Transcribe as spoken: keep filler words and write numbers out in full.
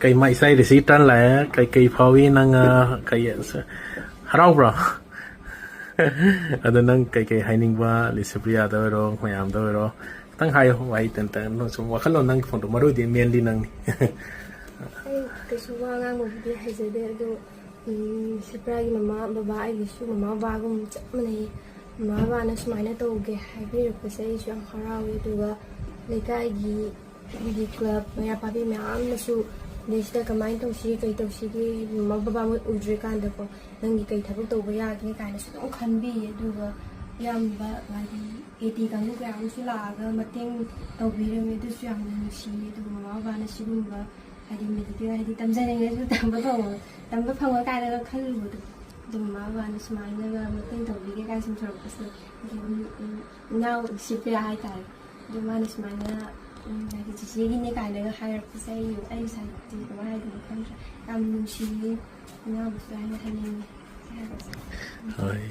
ꯀꯩ ꯃꯥ ꯏꯆꯥ ꯏꯔꯤꯁꯤ ꯇꯔꯟ ꯂꯥꯛꯑꯦ꯫ ꯀꯩ ꯀꯩ ꯐꯥꯎꯏ ꯅꯪ? ꯑ, ꯀꯩ, ꯑꯁ, ꯍꯔꯥꯎꯕ꯭ꯔꯣ? ꯑꯗꯣ ꯅꯪ ꯀꯩ ꯀꯩ ꯍꯥꯏꯅꯤꯡꯕ, ꯂꯤꯁꯤꯄ꯭ꯔꯤꯌꯥꯗ ꯑꯣꯏꯔꯣ, ꯃꯌꯥꯝꯗ ꯑꯣꯏꯔꯣ, ꯈꯤꯇꯪ ꯍꯥꯏꯌꯣ, ꯋꯥꯍꯩ ꯇꯟ ꯇꯟ, ꯁꯨꯝ ꯋꯥꯈꯜꯂꯣꯟ, ꯅꯪꯒꯤ ꯐꯣꯟꯗꯣ ꯃꯔꯨꯗꯤ ꯃꯦꯟꯗꯤ ꯅꯪꯅꯤ꯫ ꯑꯩ ꯀꯩꯁꯨ ꯋꯥ ꯉꯥꯡꯕꯕꯨꯗꯤ ꯍꯩꯖꯗꯦ, ꯑꯗꯣ, ꯎꯝ, ꯁꯤꯄ꯭ꯔꯥꯒꯤ ꯃꯃꯥ ꯕꯕꯥ, ꯑꯩꯒꯤꯁꯨ ꯃꯃꯥ ꯕꯕꯥꯒꯨꯝ ꯆꯞ ꯃꯥꯟꯅꯩ꯫ ꯃꯃꯥ ꯕꯕꯥꯅ ꯁꯨꯃꯥꯏꯅ ꯇꯧꯒꯦ ꯍꯥꯏꯕꯤꯔꯛꯄꯁꯦ ꯑꯩꯁꯨ ꯌꯥꯝ ꯍꯔꯥꯎꯋꯦ꯫ ꯑꯗꯨꯒ ꯂꯩꯀꯥꯏꯒꯤ, ꯑꯩꯒꯤ ꯀ꯭ꯂꯕ, ꯃꯩꯔꯥ ꯄꯥꯕꯤ ꯃꯌꯥꯝꯅꯁꯨ ꯁꯤꯗꯩꯁꯤꯗ ꯀꯃꯥꯏꯅ ꯇꯧꯁꯤ, ꯀꯩ ꯇꯧꯁꯤꯒꯦ, ꯃꯃꯥ ꯕꯕꯥ ꯃꯣꯏ ꯎꯗ꯭ꯔꯤꯀꯥꯟꯗꯀꯣ, ꯅꯪꯒꯤ ꯀꯩ ꯊꯕꯛ ꯇꯧꯕ ꯌꯥꯒꯦ ꯀꯥꯏꯅꯁꯨ ꯑꯗꯨꯝ ꯈꯟꯕꯤꯌꯦ꯫ ꯑꯗꯨꯒ ꯏꯌꯥꯝꯕ, ꯍꯥꯏꯗꯤ, ꯑꯦ ꯇꯤ ꯀꯥꯡꯕꯨ ꯀꯌꯥ ꯑꯃꯁꯨ ꯂꯥꯛꯑꯒ ꯃꯇꯦꯡ ꯇꯧꯕꯤꯔꯝꯃꯦ꯫ ꯑꯗꯨꯁꯨ ꯌꯥꯝꯅ ꯅꯨꯡꯁꯤꯌꯦ꯫ ꯑꯗꯨꯒ ꯃꯃꯥ ꯕꯕꯥꯅ ꯁꯤꯒꯨꯝꯕ, ꯍꯥꯏꯗꯤ, ꯃꯦꯗꯤꯀꯦꯜ, ꯍꯥꯏꯗꯤ, ꯇꯝꯖꯅꯤꯡꯉꯁꯨ ꯇꯝꯕ ꯐꯪꯉꯣꯏ, ꯇꯝꯕ ꯐꯪꯉꯣꯏ ꯀꯥꯏꯅꯒ ꯈꯜꯂꯨꯕꯗꯣ, ꯑꯗꯨ ꯃꯃꯥ ꯕꯕꯥꯅ ꯁꯨꯃꯥꯏꯅꯒ ꯃꯇꯦꯡ ꯇꯧꯕꯤꯒꯦ ꯀꯥꯏꯅ ꯁꯨꯝ ꯇꯧꯔꯛꯄꯁꯦ, ꯍꯥꯏꯗꯤ, ꯎꯝ, ꯎꯝ, ꯏꯅꯥꯎ ꯁꯤꯄ꯭ꯔꯤꯌꯥ ꯍꯥꯏꯇꯥꯔꯦ꯫ ꯑꯗꯨ ꯃꯥꯅ ꯁꯨꯃꯥꯏꯅ, ꯎꯝ, ꯍꯥꯏꯗꯤ, ꯆꯤꯆꯦꯒꯤꯅꯦ ꯀꯥꯏꯅꯒ ꯍꯥꯏꯔꯛꯄꯁꯦ, ꯑꯩ, ꯑꯩ ꯏꯁꯥꯗꯤ ꯀꯃꯥꯏꯅ ꯍꯥꯏꯗꯣꯏꯅꯣ ꯈꯪꯗ꯭ꯔꯦ꯫ ꯌꯥꯝ ꯅꯨꯡꯁꯤꯌꯦ꯫ ꯏꯅꯥꯎꯕꯁꯨ ꯍꯥꯏꯅ ꯍꯥꯏꯅꯤꯡꯉꯦ꯫ ꯍꯣꯏ꯫